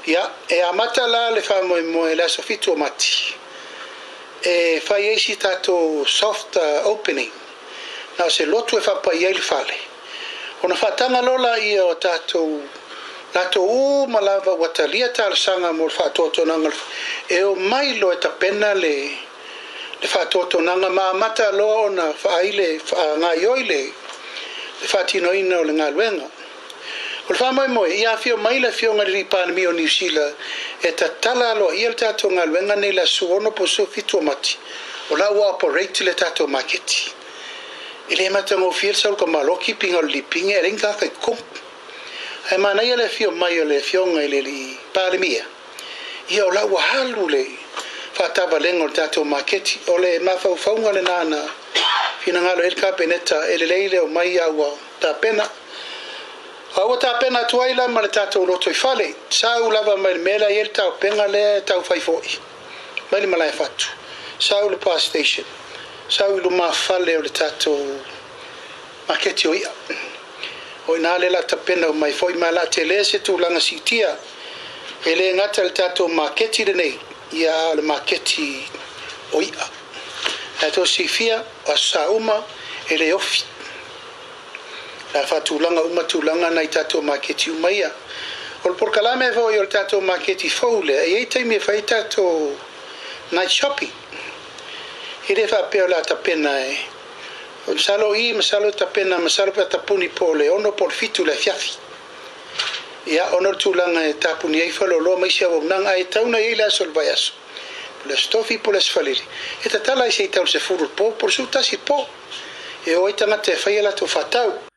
Ia, e amata la le faamoemoe i le aso 7 o Mati e fai ai si tatou soft opening, na o se lotu e faapaia ai le fale, ona faataga loa laia o tatou latou uma lava ua talia talosaga mo le faatotonaga e omai loa e tapena le faatotonaga ma amata loa ona faai le faagaoioi le faatinoina o le galuega. O le faamoemoe ia afio mai le Afioga i le Palemia o Niu Sila e tatala aloaia le tatou galuega nei i le aso 16 po o le 17 o Mati, o la ua operate le tatou maketi. E le matagofie le sau i le tamaloa keeping o le liping e leai ni tagata i totonu. Ae manaia le afio mai o le Afioga i le Palemia, ia o la ua alu le faatavalega o le tatou maketi. O le mafaufauga lena na finagalo ai le Kapeneta, e lelei le omai a ua tapena. A ua tapena atu ai la ma le tatou lotoifale, sau lava mai le mea la e i ai le taopega lea e taufai foi mai le malae fatu, sau le bus station, sau i lumafale o le tatou maketi o i'a. O ina le la tapena mai foi ma la tele se tulaga siitia. E le gata i le tatou maketi lenei, ia a o le maketi o i'a. Ae tou silafia, o aso sa uma e le ofi. La faatulaga uma tulaga na i tatou maketi uma ia. O le polokalame foi o le tatou maketi fou lea, e i ai taimi e fai tatou night shopping. E le faapea o le a tapena e. Masalo i, masalo tapena, masalo pe tapuni po o le 6 po o le 7 le afiafi. Ia, ona o le tulaga e tapuni ai faleoloa ma isi auaunaga, ae tatau ona i ai le aso o le vaiaso. Po o le aso Tofi po o le aso Faraile, e tatala ai se i tau i le 10 i le po po o le 11 i le po. E o ai tagata e fai a latou faatau.